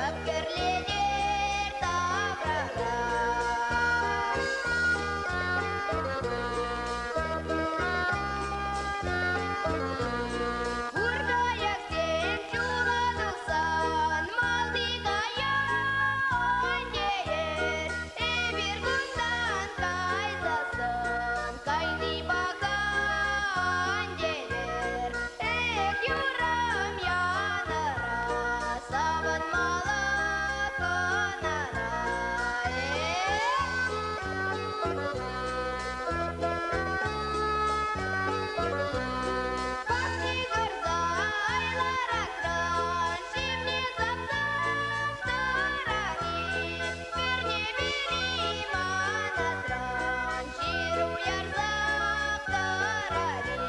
Шӑп кӗрлетер таврара. Куркаяксем ҫула тухсан малти каян теер. Эпир кунтан кайсассӑн кайни пахан теер. Эх, юрам янӑра, савӑнмалла хӑнара. Пахчи кӑрса айларахран шывне сапса тӑрать-и? Пӳрне-пӳри манасран ҫыру ярсах тӑрать-и?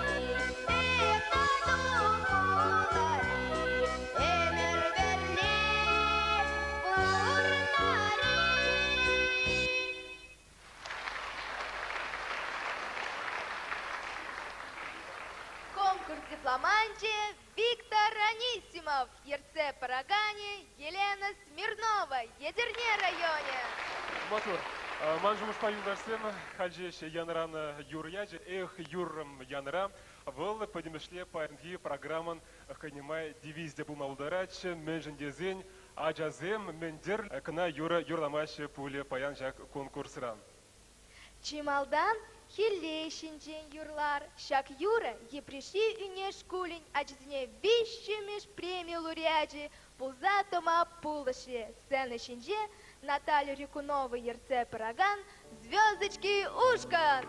Эх, тату пулар-и, ӗмӗр пӗрле пурӑнар-и? Конкурс дипломанчӗ Виктор Анисимов, ертсе пыраканӗ Елена Смирнова, Етӗрне районӗ. Маттур. Ман шухӑшпа, юлташсем, халь ҫеҫ янӑранӑ юрӑ ячӗ «Эх, юррӑм, янӑра» вӑл пӗтӗмӗшле паянхи программӑн хӑйне май девизӗ те пулма пултаратчӗ, мӗншӗн тесен ачасем мӗн-тӗр кӑна юрӑ юрламаҫҫӗ пулӗ паян ҫак конкурсра. Чи малтан хӗлле ҫинчен юрлар. Ҫак юрӑ Йӗпреҫри ӳнер шкулӗн ачисене виҫҫӗмӗш преми лауреачӗ пулса тӑма пулӑшрӗ. Сцена ҫинче Наталья Рекунова ертсе пыракан «Звездочки» ушкӑн.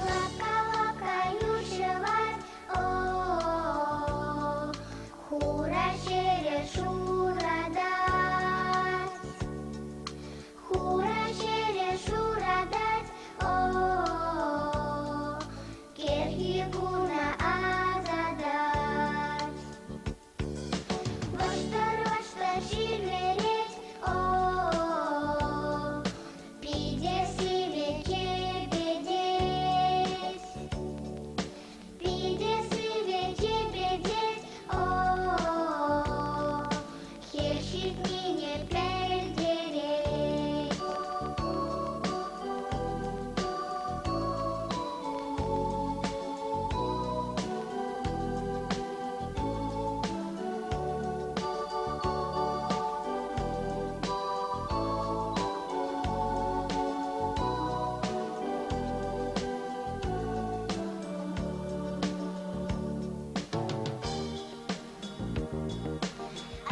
Лапка-лапка юр ҫӑвать, о-о-о, Хура ҫӗре шуратать, хура ҫӗре шуратать, о-о-о, кӗрхи куна асатать. Вӑштӑр-вӑштӑр ҫил вӗрет, о-о-о, питӗ сивӗ кӗпетет. Питӗ сивӗ чӗпӗтет, о-о-о, хӗл ҫитнине пӗлтерет.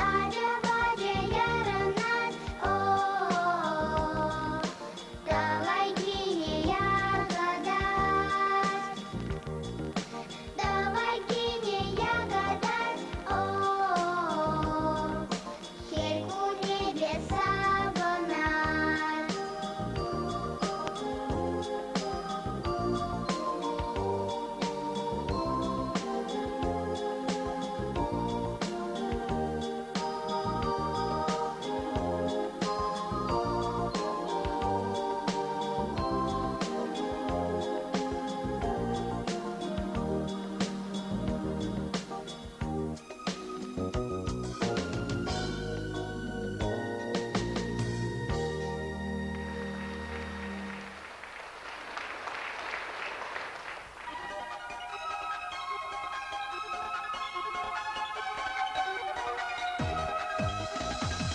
Ача-пӑча ярӑнать, о-о-о, тӑвайкине якатать. Тӑвайкине якатать, о-о-о, хӗл кунӗпе савӑнать.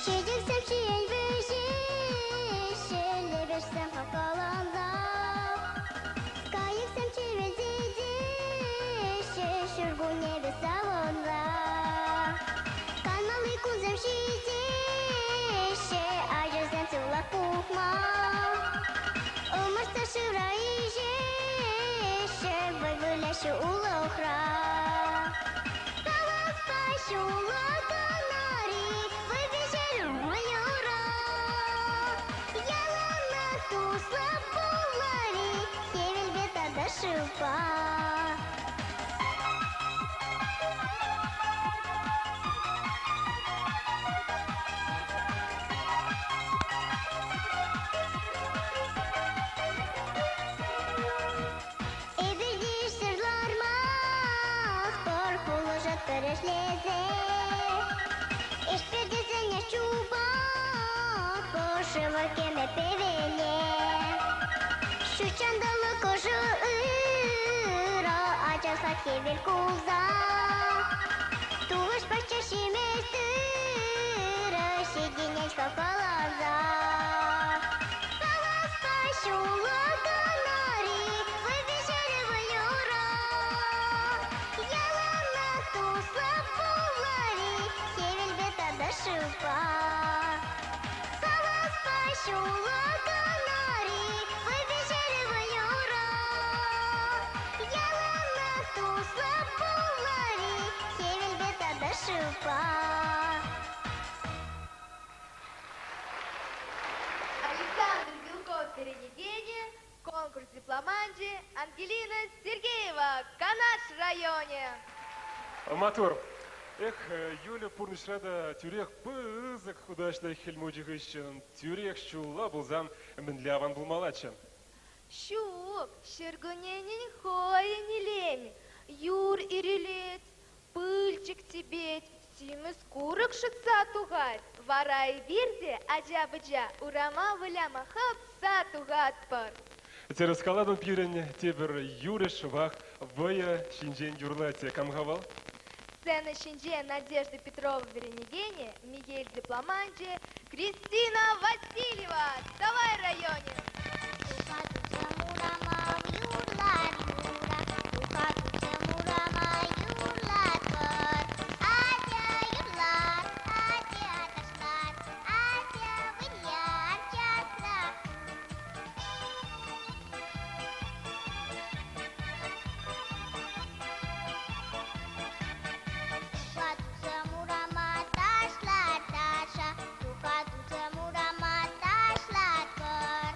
Чечексем ҫиен вӗҫеҫҫӗ, лӗпӗшсем хавхаланса. Кайӑксем чӗвӗлтетеҫҫӗ, ҫуркуннепе савӑнса. Канмалли кунсем ҫитеҫҫӗ, ачасем сывлӑх пухма. Ӑмӑртса шывра ишеҫҫӗ, вӑй выляҫҫӗ улӑхра. Хаваспа ҫула канари, вӑй виҫеллӗ юра. Яланах туслӑ пулар-и, хӗвелпе тата шывпа. Эпир те ӗҫсӗр ларман. Ҫутҫанталӑк ӑшӑ ырӑ, ача сад хӗвел кулса. Тухӑҫ пахча ҫимӗҫ тырӑ, ҫитӗнет хавхаланса. Хаваспа ҫулла канари, вӑй виҫерӗ вӑйӑра. Яланах туслӑ пулар-и, хӗвелпе тата шывпа. Хаваспа ҫулла канари, вӑй виҫерӗ вӑйӑра. Яланах туслӑ пулар-и, хӗвелпе тата шывпа. Александр Белков вӗренекенӗ, конкурс дипломанчӗ Ангелина Сергеева, Канаш районӗ. Матур. Эх, Юля пурнӑҫра та тӳрех пысӑк хутаҫлӑ Хӗл Мучи хыҫҫӑн тӳрех ҫулла пулсан мӗнле аван пулмаллаччӗ. Ҫук, ҫуркунненӗн хӑйӗн илемӗ. Юр ирӗлет, пылчӑк типет, симӗс курӑк шӑтса тухать. Вара эпир те, ача-пӑча, урама выляма хӑпса тухатпӑр. Тӗрӗс калатӑн пирӗн тепӗр юрӑ шӑпах вӑйӑ ҫинчен юрлать. Кам-ха вӑл? Сцена ҫинче Надежда Петрова вӗренекенӗ, Михель дипломанчӗ Кристина Васильева, Тӑвай районӗ. Тухатӑм урама юрлар юра, тухатӑм урама юрлатпӑр. Атя юрлар, атя ташлар, атя выляр часрах. Тухатӑм урама ташлар таша, тухатӑм урама ташлатпӑр.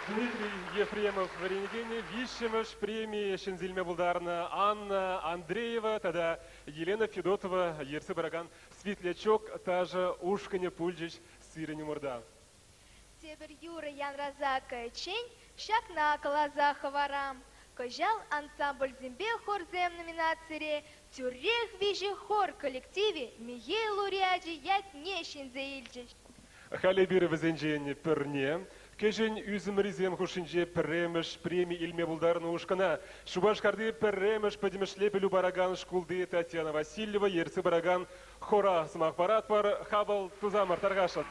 Дмитрий Ефремов вӗренекенӗ виҫҫӗмӗш преми ҫӗнсе илме пултарнӑ Анна Андреева тата Елена Федотова ертсе пыракан Светлячок ташӑ ушкӑнӗ пулчӗҫ сирӗн умӑрта. Тепӗр юрӑ янраса кайиччен ҫакна каласа хӑварам. Кӑҫал ансамбльсемпе хорсем номинацире тӳрех виҫӗ хор коллективӗ Михей лауреачӗ ятне ҫӗнсе илчӗҫ. Халь эпир вӗсенчен пӗрне, кӗҫӗн ӳсӗмрисем хушшинче пӗрремӗш преми илме пултарнӑ ушкӑна Шупашкарти пӗрремӗш пӗтӗмӗшле пӗлӳ паракан шкулти Татьяна Васильева ертсе пыракан хора сӑмах паратпӑр. Хапӑл тусамӑр тархасшӑн.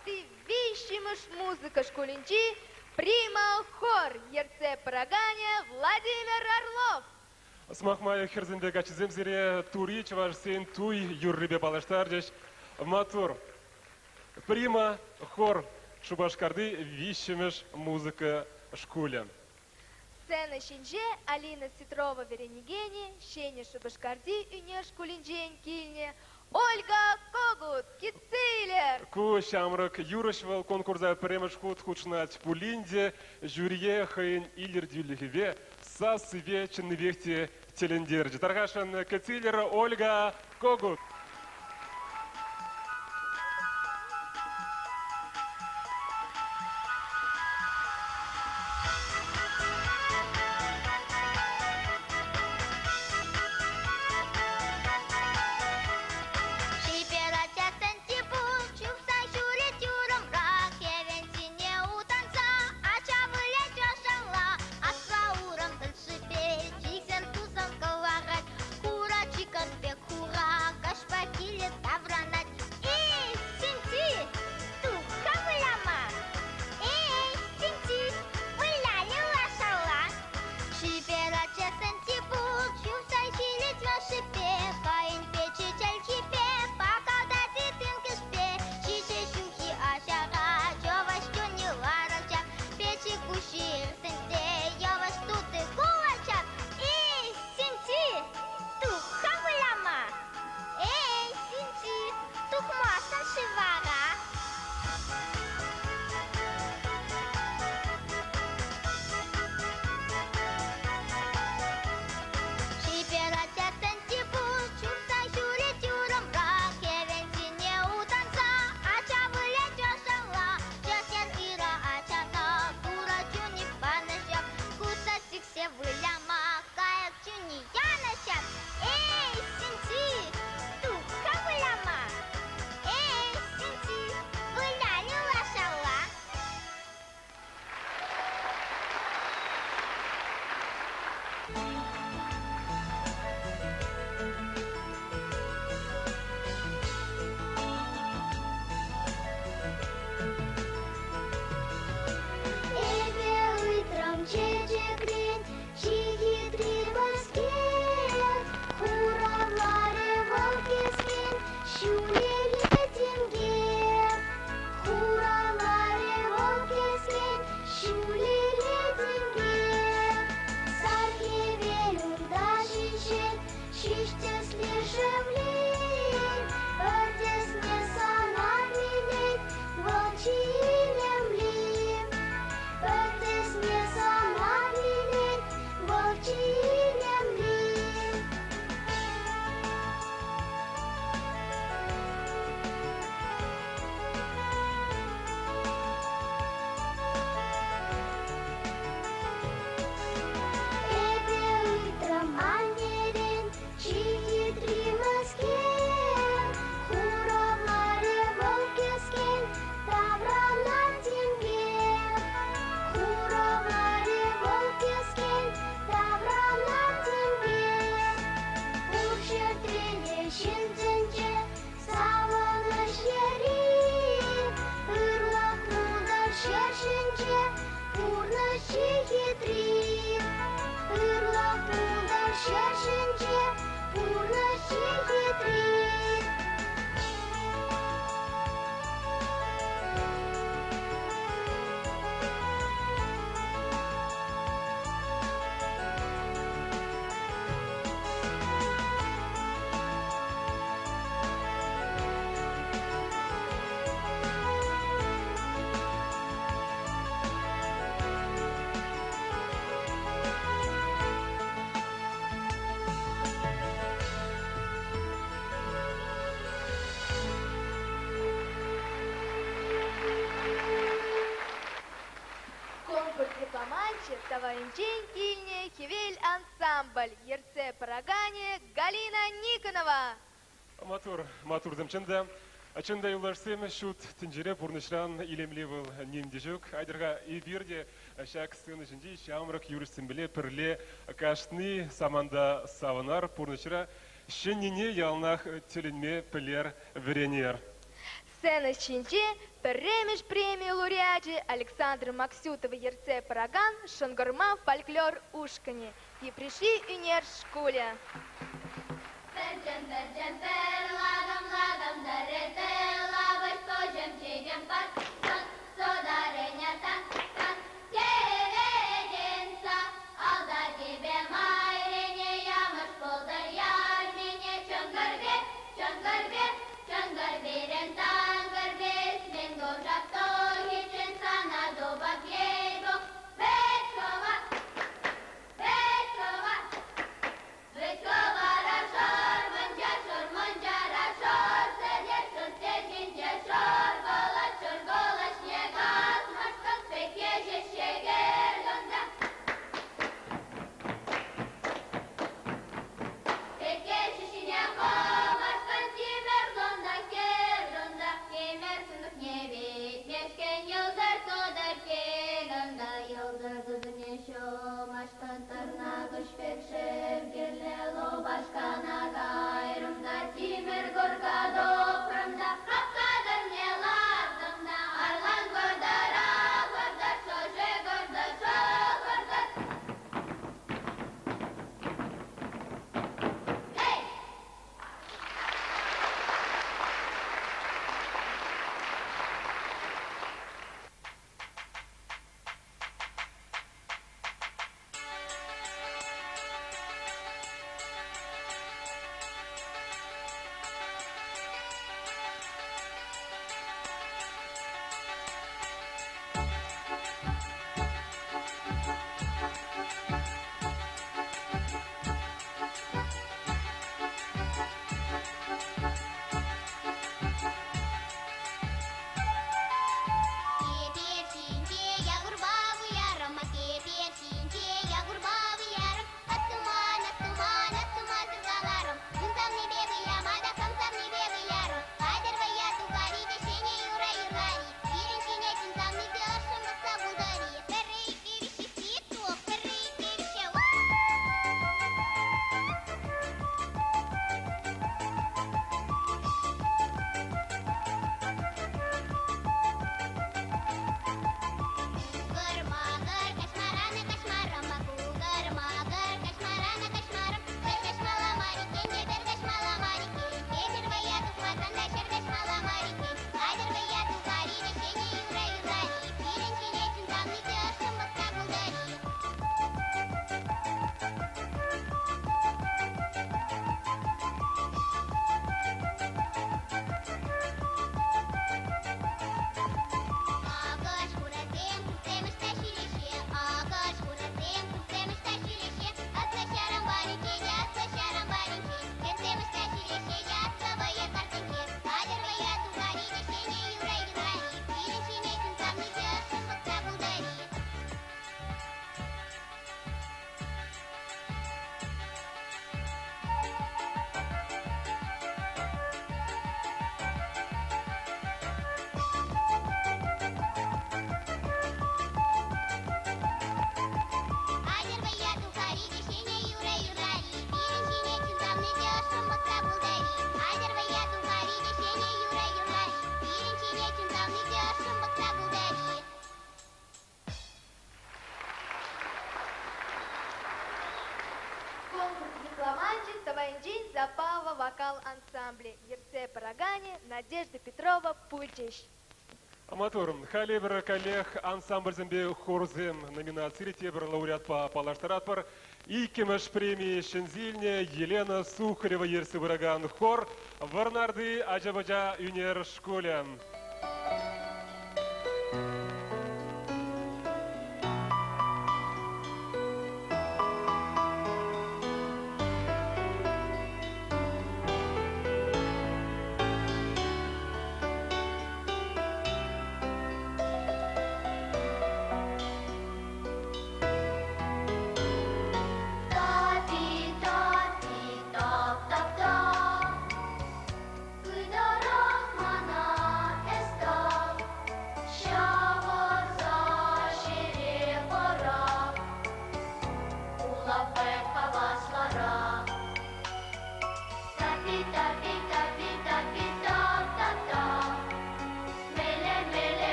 Шупашкарти виҫҫӗмӗш музыка шкулӗнчи Прима хор ертсе пыраканӗ Владимир Орлов. Сӑмах май, хӗрсемпе каччӑсем сире тури чӑвашсен туй юррипе паллаштарчӗҫ. Маттур! Прима хор Шупашкарти виҫҫӗмӗш музыка шкулӗ. Сцена ҫинче Алина Ситрова вӗренекенӗ Ҫӗнӗ Шупашкарти ӳнер шкулӗнчен килнӗ Ольга Когут Кициллер. Ку ҫамрӑк юрӑҫ вӑл конкурса пӗрремӗш хут хутшӑнать пулин те жюрие хӑйӗн илӗртӳлӗхӗпе, сассипе чӑннипех те тӗлӗнтерчӗ. Тархасшӑн Кициллер Ольга Когут. Чипер ачасен типун чупса ҫӳрет урамра, хӗвелсене утанса ача вылять ӑшалла. Асла урам тӑршшӗпе чиксен тусан кӑларать, хура чикан пек хура каҫпа киле таврӑнать. Эй, Синти, тух-ха выляма! Эй, Синти, выляли лашалла! Чипер ачасен типун чупса ҫӳрет вашипе, хайӗнпе чечелчипе, пакалтать тинкӗшпе. Ҫичӗ ҫулхи ачара чӑваш чунӗ ларача, печӗ куҫӗ иртсенсе йӑваш тути кулача. Эй, Синти, тух-ха выляма! Эй, Синти, тухмастӑн-ши вара? Чипер ачасен типун чупса ҫӳрет урамра, хӗвелсене утанса ача вылять ӑшалла. Чӗртен ырӑ ачана Турӑ чунӗ панӑ ҫак, куҫса сиксе выляма кайӑк чунӗ янӑ ҫак. Эй, Синти, тух-ха выляма! Эй, Синти, выляли лашалла! Эпӗ ыйтрӑм чечекрен чи хитри баскет. Хуравларӗ вӑл кӗскен ҫӳлелле тинкер. Хуравларӗ вӑл кӗскен ҫӳлелле тинкер. Сар хӗвел унта ҫиҫет, ҫич тӗслӗ шевле. Пӗр тӗсне сана илет, вӑл чи илемли. Пӗр тӗсне сана илет, вӑл чи илемли. Эпӗ ыйтрӑм аннерен, чи хитри мӗскер? Хуравларӗ вӑл кӗскен, таврана тинкер. Хуравларӗ вӑл кӗскен, таврана тинкер. Пур ҫӗртре те ҫынсенче савӑнӑҫ йӗри. Ырлӑх пултӑр ҫӗр ҫинче, пурнӑҫ чи хитри. Ырлӑх пултӑр ҫӗр ҫинче, пурнӑҫ чи хитри. Конкурс дипломанчӗ Тавайӗнчен килнӗ Хӗвел ансамбль ертсе пыраканӗ Галина Никонова. Маттур, маттурсем чӑн та. Чӑн та юлташсем, ҫут тӗнчере пурнӑҫран илемли вӑл ним те ҫук. Айтӑр-ха эпир те ҫак сцена ҫинчи ҫамрӑк юрӑҫсемпеле пӗрле кашни саманта савӑнар, пурнӑҫра ҫӗннине яланах тӗлӗнме пӗлер, вӗренер. Сцена ҫинче пӗрремӗш преми лауреачӗ Александр Максютова ертсе пыракан Шӑнкӑрма фольклор ушкӑнӗ, Йӗпреҫри ӳнер шкулӗ. Пӗрчӗм-пӗрчӗм пӗр лакӑм-лакӑм тӗресе лавӑҫ пӑчӑм чикӗм пар сӑн содарыня тан тан теветенса алта типе майрине ямӑш пултӑр ярмине чӑнкӑрпе чӑнкӑрпе чӑнкӑрпирен танкӑрпес мен кушак тухиччен сана тупап ей-бог вӗт хӑва вӗт хӑва Вӗт-кӑвара шӑрмӑнча, шӑрмӑнчара шӑр сӗтел, сӗтел ҫинче шӑркӑлать, шӑркӑлаҫне касмашкӑн пеккеҫӗ шекер кӑнта. Пеккеҫӗ ҫине хӑмашкӑн тимӗр сӑнта, кер сӑнта, тимӗр сӑнӑкне витмешкӗн йӑлтӑр тутӑр кил унта, йӑлтӑр тутӑрне ҫумашкӑн тӑрнакӑҫ пек шыв кирлӗ лупашкана кайрӑм та тимӗр курка тупрӑм та хапха тӗлне лартӑм та арлан кӑртӑра кӑртӑр шӑши кӑртӑр шӑхӑртӑр. Эй! Кӗпер ҫинче Якурпа вылярӑм, кӗпер ҫинче Якурпа вылярӑм, аттуман, аттуман, аттумасӑр каларӑм. Чун савнипе выляма та хам савнипе вылярӑм. Хатӗр вӑййа тухар-и те ҫӗнӗ юра юрлар-и? Пирӗн ҫине чун савнипе ӑшшӑн пӑхса пултӑр-и? Пӗрре, иккӗ, виҫҫӗ, сип тух, пӗрре, иккӗ, виҫҫӗ. Кукӑр-макӑр каҫмаран каҫмарӑм, кукӑр-макӑр каҫмаран каҫмарӑм, пӗр каҫмалла мар иккен те пӗр каҫмалла мар иккен, кӗҫӗр вӑййа тухмасан та ҫӗр каҫмалла мар иккен, хатӗр вӑййа тухар-и те ҫӗнӗ юрра юрлар-и, пирӗн ҫине чун савнипе ӑшшӑн пӑхса култӑр-и. Акӑш хурасем курсем ӑҫта ҫӳреҫҫӗ? Акӑш хурасем курсем ӑҫта ҫӳреҫҫӗ? Аслӑ ҫаран варринче те аслӑ ҫаран варринче. Хӗрсем ӑҫта ҫӳреҫҫӗ те аслӑ вӑйӑ картинче. Хатӗр вӑййа тухар-и те ҫӗнӗ юрра юрлар-и? Пирӗн ҫине чун савнипе ӑшшӑн пӑхса култӑр-и? Атьӑр вӑййа тухар-и те ҫӗнӗ юрӑ юрлар-и? Пирӗн ҫине чун савнипе ӑшшӑн пӑхса култӑр-и? Атьӑр вӑййа тухар-и те ҫӗнӗ юрӑ юрлар-и? Пирӗн ҫине чун савнипе ӑшшӑн пӑхса култӑр-и? Конкурс дипломанчӗ Тӑвайӗнчен Запава вокал ансамблӗ ертсе пыраканӗ Надежда Петрова пулчӗҫ. Маттур. Халӗ эпир каллех ансамбльсемпе хорсем номинацире тепӗр лауреатпа паллаштаратпӑр. Иккӗмӗш преми ҫӗнсе илнӗ Елена Сухарева ертсе пыракан хор Вӑрнарти ача-пӑча ӳнер шкулӗ.